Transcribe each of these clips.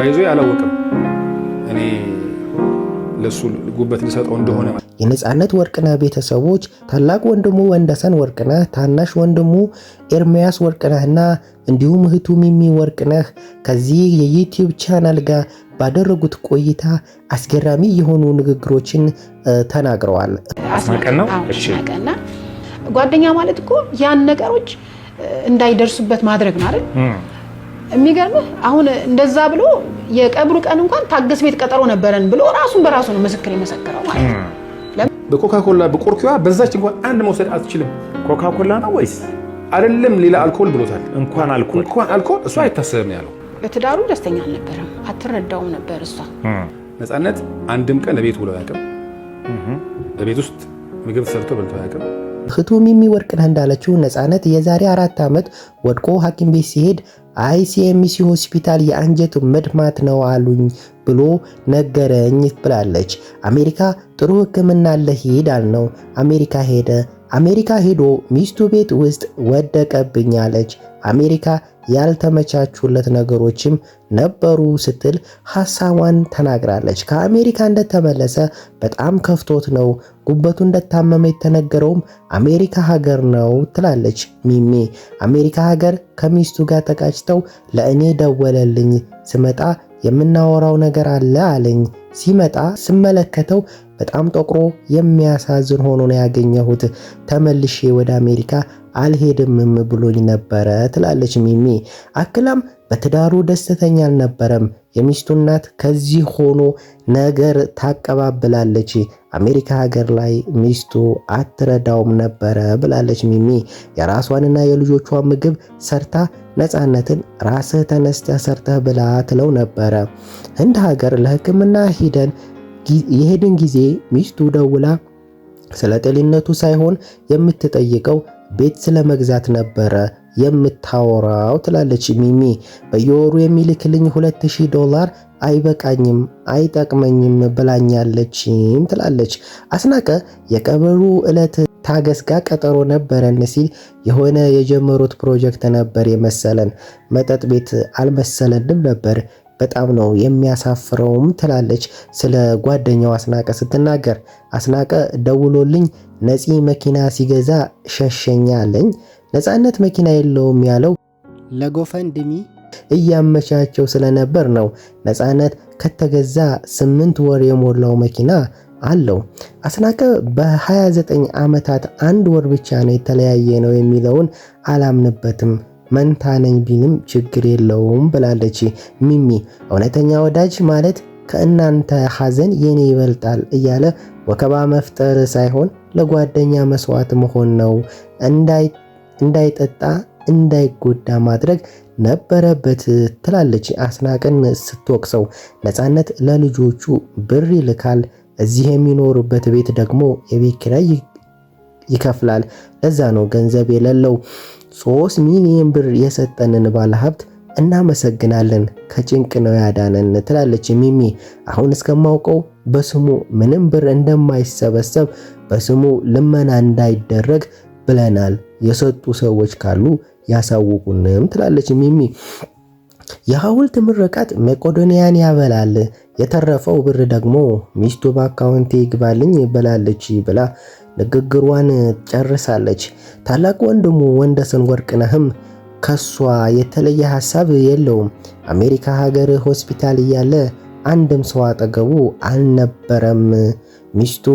ይዞ አላወቅም። እኔ ለሱ ጉበት ልሰጠው እንደሆነ። የነጻነት ወርቅነህ ቤተሰቦች ታላቅ ወንድሙ ወንደሰን ወርቅነህ፣ ታናሽ ወንድሙ ኤርሚያስ ወርቅነህና እንዲሁም እህቱ ሚሚ ወርቅነህ ከዚህ የ YouTube channel ጋር ባደረጉት ቆይታ አስገራሚ የሆኑ ንግግሮችን ተናግረዋል። አስናቀ ነው። እሺ፣ ጓደኛ ማለት እኮ ያን ነገሮች እንዳይደርሱበት ማድረግ ነው አይደል? የሚገርምህ አሁን እንደዛ ብሎ የቀብሩ ቀን እንኳን ታገስ ቤት ቀጠሮ ነበረን ብሎ ራሱን በራሱ ነው ምስክር የመሰከረው ማለት ነው። በኮካኮላ በቆርኪዋ በዛች እንኳን አንድ መውሰድ አትችልም። ኮካኮላ ነው ወይስ አይደለም? ሌላ አልኮል ብሎታል። እንኳን አልኮል። እንኳን አልኮል እሱ አይታሰብም ያለው። በትዳሩ ደስተኛ አልነበረም። አትረዳውም ነበር እሷ። ነፃነት አንድም ቀን ለቤት ውሎ አያውቅም። በቤት ውስጥ ምግብ ሰርቶ በልቶ አያውቅም። እህቱ ሚሚ ወርቅነህ እንዳለችው ነፃነት የዛሬ 4 ዓመት ወድቆ ሐኪም ቤት ሲሄድ ICMC ሆስፒታል የአንጀት መድማት ነው አሉኝ ብሎ ነገረኝ ብላለች። አሜሪካ ጥሩ ሕክምና አለ ሂድ አልነው። አሜሪካ ሄደ። አሜሪካ ሄዶ ሚስቱ ቤት ውስጥ ወደቀብኝ አለች። አሜሪካ ያልተመቻቹለት ነገሮችም ነበሩ ስትል ሀሳቧን ተናግራለች። ከአሜሪካ እንደተመለሰ በጣም ከፍቶት ነው፣ ጉበቱ እንደታመመ የተነገረውም አሜሪካ ሀገር ነው ትላለች ሚሚ። አሜሪካ ሀገር ከሚስቱ ጋር ተጋጭተው ለእኔ ደወለልኝ። ስመጣ የምናወራው ነገር አለ አለኝ። ሲመጣ ስመለከተው በጣም ጠቁሮ የሚያሳዝን ሆኖ ነው ያገኘሁት። ተመልሼ ወደ አሜሪካ አልሄድምም ብሎኝ ነበረ ትላለች ሚሚ። አክላም በትዳሩ ደስተኛ አልነበረም። የሚስቱ እናት ከዚህ ሆኖ ነገር ታቀባብላለች። አሜሪካ ሀገር ላይ ሚስቱ አትረዳውም ነበረ ብላለች ሚሚ። የራሷንና የልጆቿን ምግብ ሰርታ ነፃነትን ራስህ ተነስተህ ሰርተህ ብላ ትለው ነበረ። ህንድ ሀገር ለሕክምና ሂደን የሄድን ጊዜ ሚስቱ ደውላ ስለ ጤንነቱ ሳይሆን የምትጠይቀው ቤት ስለመግዛት ነበረ የምታወራው ትላለች ሚሚ። በየወሩ የሚልክልኝ 2000 ዶላር አይበቃኝም፣ አይጠቅመኝም ብላኛለችም ትላለች። አስናቀ የቀብሩ ዕለት ታገስ ጋር ቀጠሮ ነበረን ሲል የሆነ የጀመሩት ፕሮጀክት ነበር የመሰለን፣ መጠጥ ቤት አልመሰለንም ነበር። በጣም ነው የሚያሳፍረውም ትላለች ስለ ጓደኛው አስናቀ ስትናገር። አስናቀ ደውሎልኝ ነፂ መኪና ሲገዛ ሸሸኛ አለኝ። ነፃነት መኪና የለውም ያለው ለ GoFundMe እያመቻቸው ስለነበር ነው። ነፃነት ከተገዛ 8 ወር የሞላው መኪና አለው። አስናቀ በ29 ዓመታት አንድ ወር ብቻ ነው የተለያየ ነው የሚለውን አላምንበትም። መንታ ነኝ ቢልም ችግር የለውም ብላለች ሚሚ። እውነተኛ ወዳጅ ማለት ከእናንተ ሐዘን የኔ ይበልጣል እያለ ወከባ መፍጠር ሳይሆን ለጓደኛ መስዋዕት መሆን ነው። እንዳይጠጣ እንዳይጎዳ ማድረግ ነበረበት ትላለች አስናቀን ስትወቅሰው። ነፃነት ለልጆቹ ብር ይልካል። እዚህ የሚኖሩበት ቤት ደግሞ የቤት ኪራይ ይከፍላል። ለዛ ነው ገንዘብ የሌለው። 3 ሚሊዮን ብር የሰጠንን ባለሀብት እናመሰግናለን፣ ከጭንቅ ነው ያዳነን ትላለች ሚሚ። አሁን እስከማውቀው በስሙ ምንም ብር እንደማይሰበሰብ፣ በስሙ ልመና እንዳይደረግ ብለናል። የሰጡ ሰዎች ካሉ ያሳውቁንም ትላለች ሚሚ። የሐውልት ምርቃት መቄዶንያን ያበላል፣ የተረፈው ብር ደግሞ ሚስቱ በአካውንቴ ይግባልኝ ብላለች ብላ ንግግሯን ጨርሳለች። ታላቅ ወንድሙ ወንደሰን ወርቅነህም ከሷ የተለየ ሀሳብ የለውም። አሜሪካ ሀገር ሆስፒታል እያለ አንድም ሰው አጠገቡ አልነበረም። ሚስቱ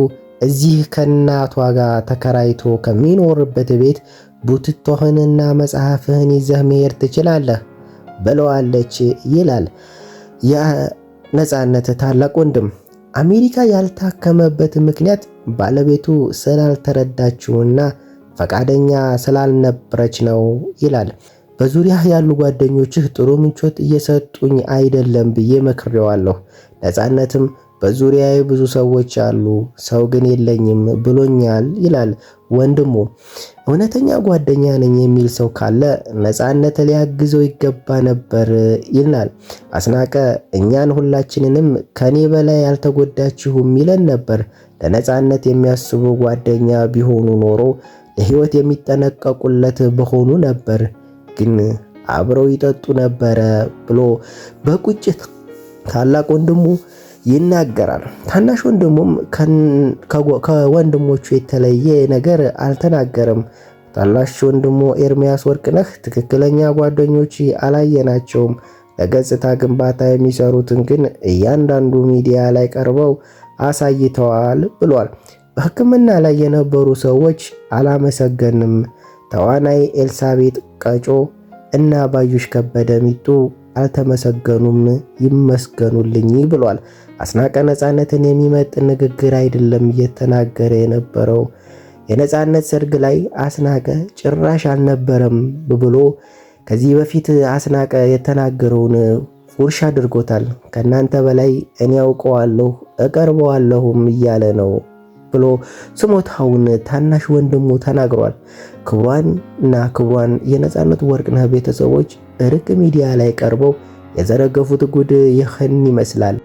እዚህ ከእናቷ ጋር ተከራይቶ ከሚኖርበት ቤት ቡትቶህንና መጽሐፍህን ይዘህ መሄድ ትችላለህ ብለዋለች ይላል የነፃነት ታላቅ ወንድም። አሜሪካ ያልታከመበት ምክንያት ባለቤቱ ስላልተረዳችውና ፈቃደኛ ስላልነበረች ነው ይላል። በዙሪያህ ያሉ ጓደኞችህ ጥሩ ምቾት እየሰጡኝ አይደለም ብዬ መክሬዋለሁ። ነፃነትም በዙሪያዬ ብዙ ሰዎች አሉ፣ ሰው ግን የለኝም ብሎኛል ይላል ወንድሙ። እውነተኛ ጓደኛ ነኝ የሚል ሰው ካለ ነፃነት ሊያግዘው ይገባ ነበር ይልናል። አስናቀ እኛን ሁላችንንም ከኔ በላይ ያልተጎዳችሁም ይለን ነበር። ለነፃነት የሚያስቡ ጓደኛ ቢሆኑ ኖሮ ለሕይወት የሚጠነቀቁለት በሆኑ ነበር፣ ግን አብረው ይጠጡ ነበረ ብሎ በቁጭት ታላቅ ወንድሙ ይናገራል። ታናሽ ወንድሙም ከወንድሞቹ የተለየ ነገር አልተናገረም። ታናሽ ወንድሙ ኤርሚያስ ወርቅነህ ትክክለኛ ጓደኞች አላየናቸውም፣ ለገጽታ ግንባታ የሚሰሩትን ግን እያንዳንዱ ሚዲያ ላይ ቀርበው አሳይተዋል ብሏል። በሕክምና ላይ የነበሩ ሰዎች አላመሰገንም። ተዋናይ ኤልሳቤጥ ቀጮ እና ባዩሽ ከበደ ሚጡ አልተመሰገኑም፣ ይመስገኑልኝ ብሏል። አስናቀ ነፃነትን የሚመጥን ንግግር አይደለም እየተናገረ የነበረው። የነፃነት ሰርግ ላይ አስናቀ ጭራሽ አልነበረም ብሎ ከዚህ በፊት አስናቀ የተናገረውን ፉርሽ አድርጎታል። ከእናንተ በላይ እኔ ያውቀዋለሁ እቀርበዋለሁም እያለ ነው ብሎ ስሞታውን ታናሽ ወንድሙ ተናግሯል። ክቡራን እና ክቡራን የነፃነት ወርቅነህ ቤተሰቦች ርቅ ሚዲያ ላይ ቀርበው የዘረገፉት ጉድ ይህን ይመስላል።